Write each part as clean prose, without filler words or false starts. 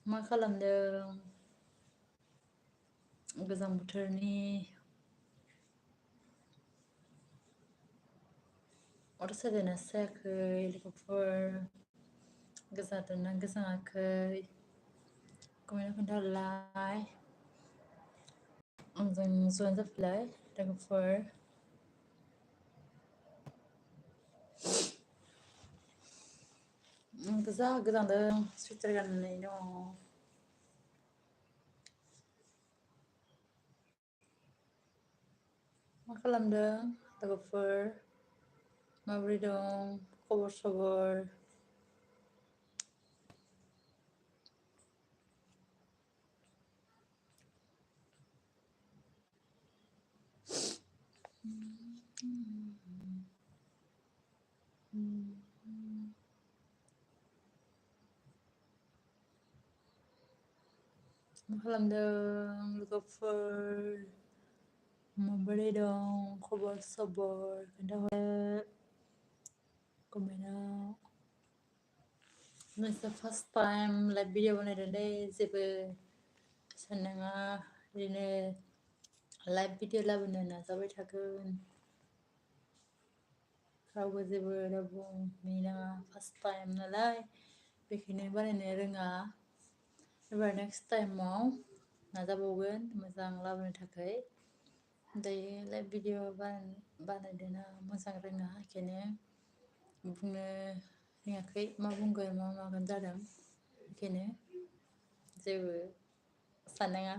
मा खालामदों? गोजां बोथोरनि अर सायदोंना सायाखै लोगोफोर? गोजांदोंना गोजाङाखै? कमेन्टआव खोन्थाहरलाय। आंजों जइन जाफैलाय लोगोफोर। आंथ' जा गोजांदों सुइटार गाननानै दङ। मा खालामदों लोगोफोर? माबोरै दं खबर सबर? मा खालामदों लोगोफोर? माबोरै दं खबर सबर? खोन्थाहर कमेन्टआव। नोंसोर फार्स्ट टाइम लाइभ भिडिअ बानायदों दै, जेबो साननाङा, ओरैनो लाइभ भिडिअ लाबोनो नाजाबाय थागोन। रावबो जेबो नेनाङा, फार्स्ट टाइम नालाय बेखायनो बानायनो रोङा। एबार नेक्स्ट टाइमाव नाजाबावगोन मोजां लाबोनो थाखाय। दायो लाइभ भिडिअ बानायदोंना मोजां रोङा, बेखायनो बुंनो रोङाखै, मा बुंगोन मा मागोन जादों। बेखायनो जेबो साननाङा।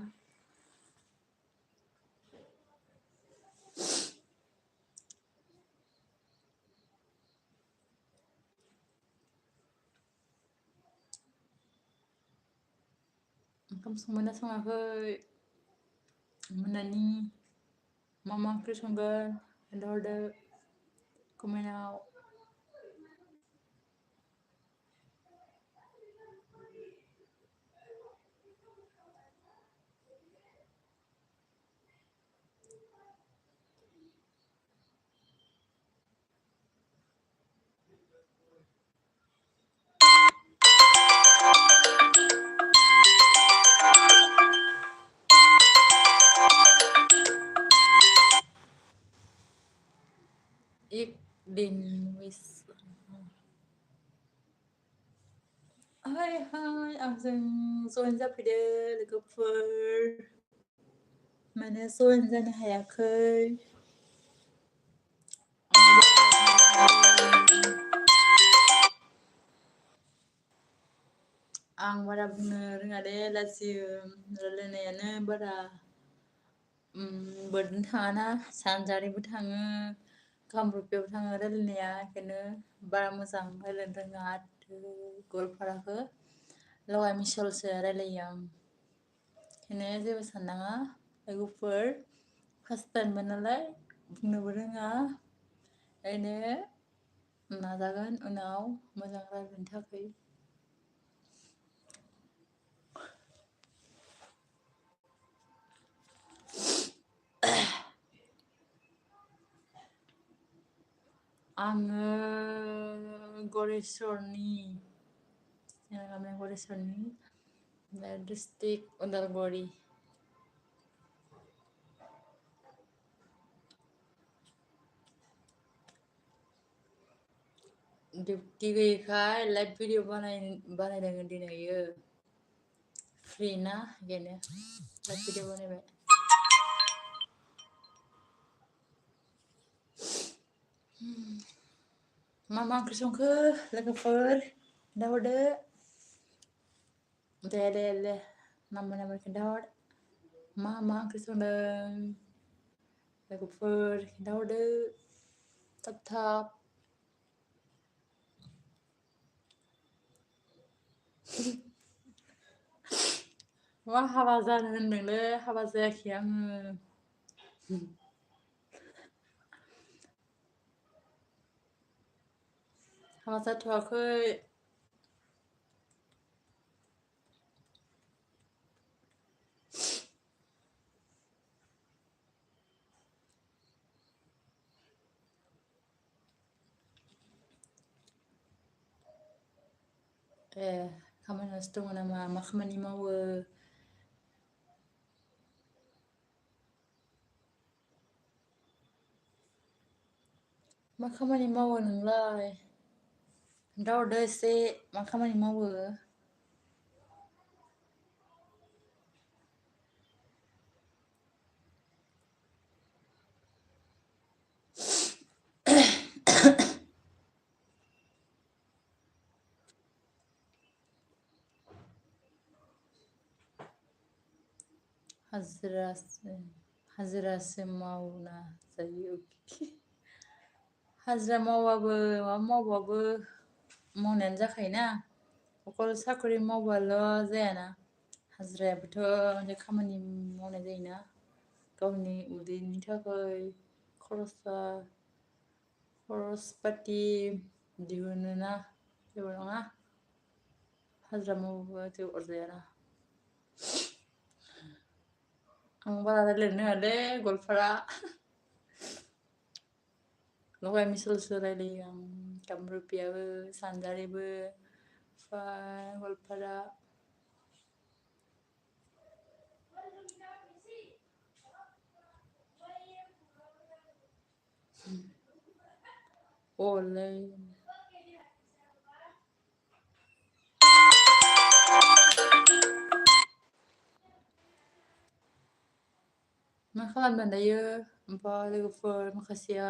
ओंखाम संबायना सङाखै? मोनानि मा ओंख्रि संगोन खोन्थाहरदो कमेन्टआव। एक दिन विश। हाय आंजों जइन जाफैदो लोगोफोर। मानो जइन जानो हायाखै? आं बारा बुंनो रोङा दे, लाजियो। रायलायनायानो बारा बोरदोन थाङाना, सानजारिबो थाङो, कामरुपियावबो थाङो रायलायनाया, बेखायनो बारा मोजां रायलायनो रोङा। गवालपाराखौ लगाय मिसलसो रायलायो आं। बेखायनो जेबो साननाङा लोगोफोर, फार्स्ट टाइममोन नालाय बुंनोबो रोङा, ओंखायनो नाजागोन उनाव मोजां रायलायनो थाखाय। आङो गरेस्वरनि, गरेस्वरनि डिस्ट्रिक्ट उदालगुरि। डिउटि गैयैखाय लाइभ भिडिअ बानायदों दिनैयो। फ्रि ना, बेखायनो लाइभ भिडिअ बानायबाय। मा ओंख्रि संखो लोगोफोर खोन्थाहरदो। दे नाम्बार खोन्थाहर। मा ओंख्रि संदों लोगोफोर खोन्थाहरदो थाब। मा हाबा जानो होनदोंलै, हाबा जायाखै आङो। हाबा जाथ'वाखै। खामानियावसो दङ नामा? मा खामानि मावो? मा खामानि मावो नोंलाय? खोन्थाहरदो एसे मा खामानि मावो? हाजिरासो मावना जायो। हाजिरा मावबाबो माबा मावबाबो मावनायानो जाखायोना। अकल साख्रि मावबाल' जायाना। हाजिरायाबोथ' मोनसे खामानि मावनाय जायोना। गावनि उदैनि थाखाय खरस पाति दिहुनोना जेबो नङा। हाजिरा मावबाबो जेबो अरजायाना। आं बारा रायलायनो रोङालै गवालपारा। लगाय मिसलसो रायलायो आं। कामरुपियाबो सानजारिबो ओमफ्राय गवालपारा। अलै मा खालामदों दायो ओमफ्राय लोगोफोर माखासेया?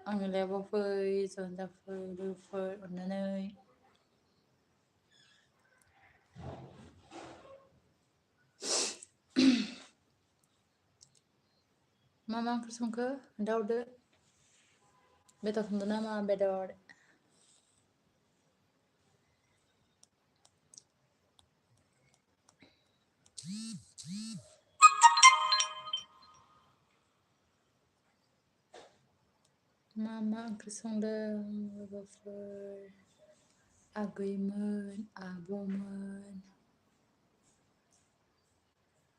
आंनि लाइफआव फै जइन जाफै लोगोफोर अननानै। मा ओंख्रि संखो खोन्थाहरदो। बेदर संदों नामा बेदर? मा ओंख्रि संदों लोगोफोर? आगैमोन, आब'मोन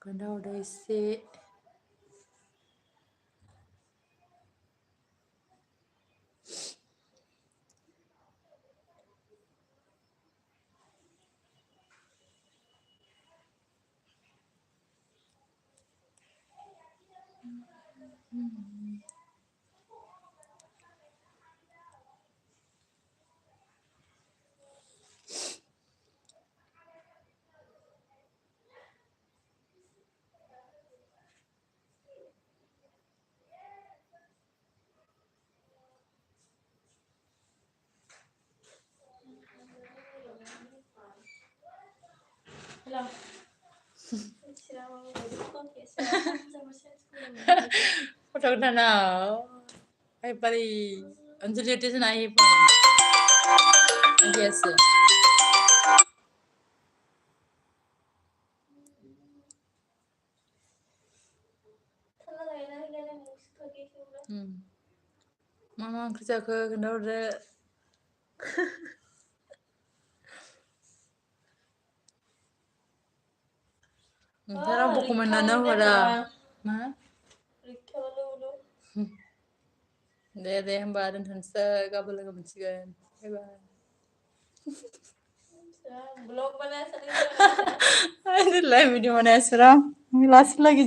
खोन्थाहरदो एसे। Foto na ay pari anjali ate na ay pa yes mama kerja ke kena udah Tara buku mana wala ma deh hamba dan hansa gabel gamsigan bye bye blog bana sari ay live video mana sira last lagi